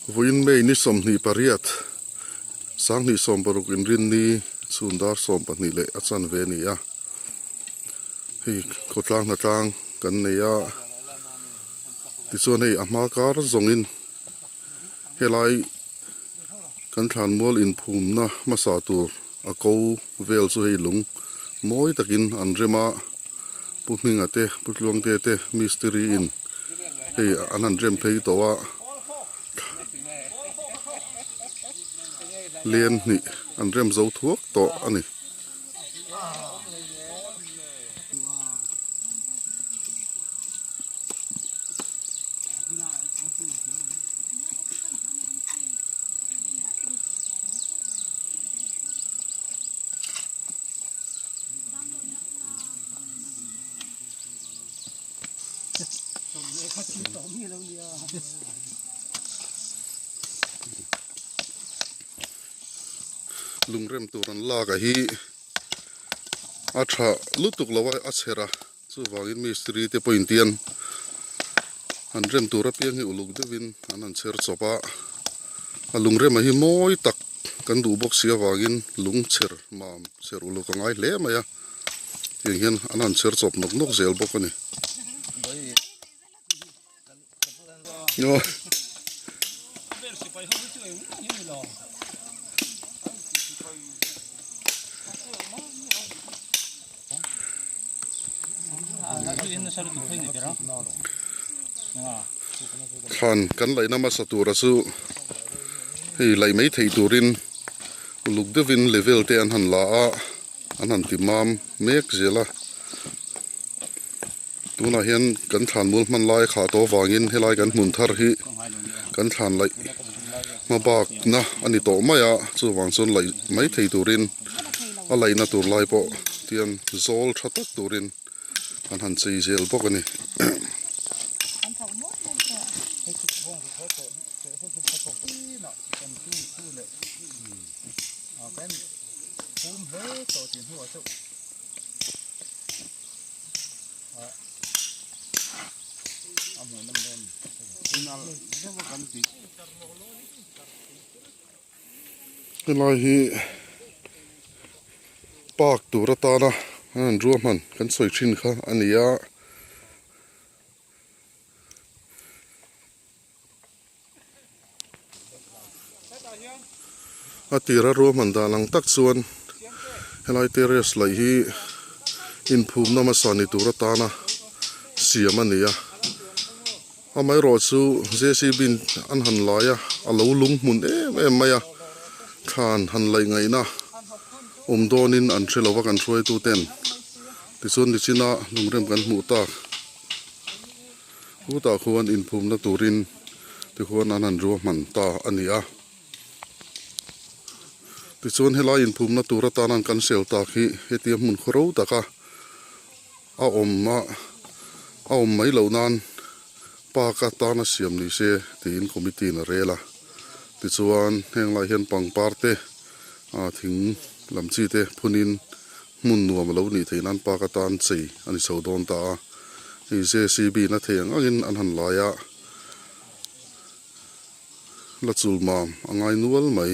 Vawiin May ni 28, 2016 inrinni chhun dar 12 leh a chanve a ni a. Hei khawtlang hnatlang kan nei a, tichuan hei a hma kar zawngin helai kan thlanmual inphumna hmasa tur a ko vel chu hei lung mawi takin an rem a, Pu Hminga te Pu Tluangte te mistiri in hei an han rem phei tawh a, len hnih an rem zo thuak tawh a ni. Lungrem tur an lak a hi a tha lutuk lo a a chher a chuvangin mistiri te pawhin tian an rem tur apiang hi uluk deuhin an han chher chawp a a lungrem a hi mawi tak kan duh bawk si avangin lung chher mam chher uluk a ngai hle mai a tiang hian an han chher chawp nawk nawk zel bawk a ni. Thlan kan laihna hmasa tura chu hei laih mai theih turin uluk deuhin level te an han la a an han ti mam mek zel a. Tunah hian kan thlan mual hman lai a khah tawh avangin helai kan hmun thar hi kan thlan laih hma bakna a ni tawh mai a, chuvang chuan laih mai thei turin a laihna tur lai pawh tian zawl tha tak turin an han chei zel bawk a ni. Helai hi park tur atana an ruahman kan sawi thin kha a ni a. A tira ruahman dan ang tak chuan helai terrace laih hi inphumna hmasa ni tur atana siam a ni a amaherawh chu J C B in an han lai a a lo lung hmun em em mai a thlan han laih ngaihna awm dawnin an hre lova kan hruaitu ten tichuan nichina lungrem kan hmuh tak. Khutah khuan inphumna turin tikhuan an han ruahman ta a ni a. Tichuan helai inphumna tur atan an kan sel tak hi hetia hmun khaw ro taka a awm a a awm mai loh nan park atana siam ni se tiin committee in a rel a. Tichuan heng lai hian pangpar te ah thing lam chi te phunin Hmun nuam a lo nih theih nan park atan chei a ni chho dawn ta a, hei JCB na thei ang angin an han lai a, la chul mam a ngai nual mai.